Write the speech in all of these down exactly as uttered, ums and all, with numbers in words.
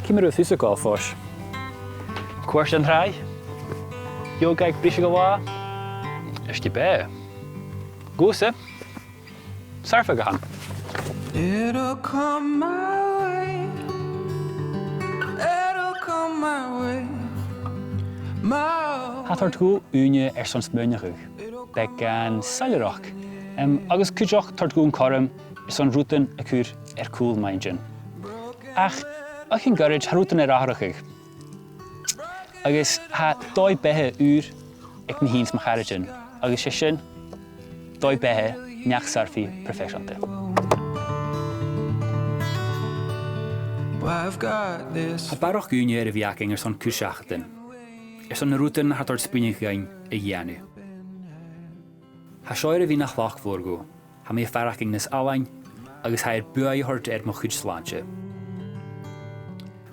Ciamar a tha thusa, a Chaluim? Cuairt an tràigh? Yoga aig briseadh an latha? Is dè beatha? Guth-sa? Surfadh a th' ann. It'll come my way. It'll come my way. My Tha e a' toirt dhomh ùine airson smaoineachadh, beagan soilleireachd, em, agus cuideachd a' toirt dhomh an cothrom airson rudan a chur air cùl m' inntinn. Ach, o chionn ghoirid, tha rudan air atharrachadh. Agus tha dòigh-beatha ùr aig mi fhìn 's mo charaidean, agus 's e sin dòigh-beatha neach-surfaidh proifeiseanta. Tha barrachd ùine air a bhith againn airson cur-seachadan, airson na rudan a tha a' toirt spùinneadh dhuinn a dhèanamh. Tha seo air a bhith na chleachd mhòr dhomh, tha mi a' faireachdainn nas fhallain agus tha e air buaidh a thoirt air mo chuid slàinte.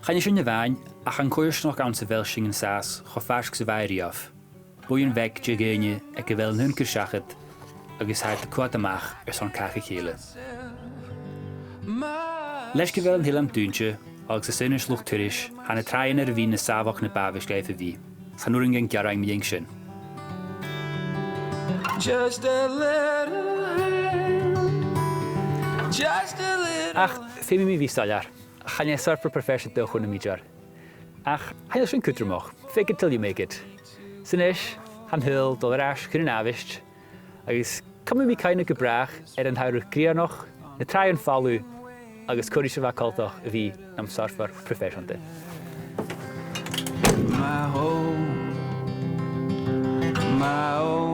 Chan e sin a-mhàin, ach tha an coimhearsnachd anns a bheil sinn an sàs cho faisg 's a bha e riamh. Buidheann bheag de dhaoine aig a bheil an aon chur-seachad agus tha iad a' coimhead a-mach airson càch a chèile. Leis gu bheil an t-eilean dùinte agus a saoghalas luchd-turais, tha na tràighean air a bhith nas sàmhach na b' àbhaist dhaibh a bhith. Chan urrainn dhuinn gearan mu dheidhinn sin. Just a little hand, just a little Ach feumaidh mi bhith soilleir. Chan e surfair proifeiseanta a chunnaic mi idir. Ach chan eil sin cudromach. Fake it till you make it. 'S a-nis, tha an t-saoghal a' dol air ais chun an àbhaist, agus cumaidh mi cuimhne gu bràth air an t-samhradh ghrianach, na tràighean falamh, agus cò ris a bha e coltach a bhith nam surfair proifeiseanta. My home, my home.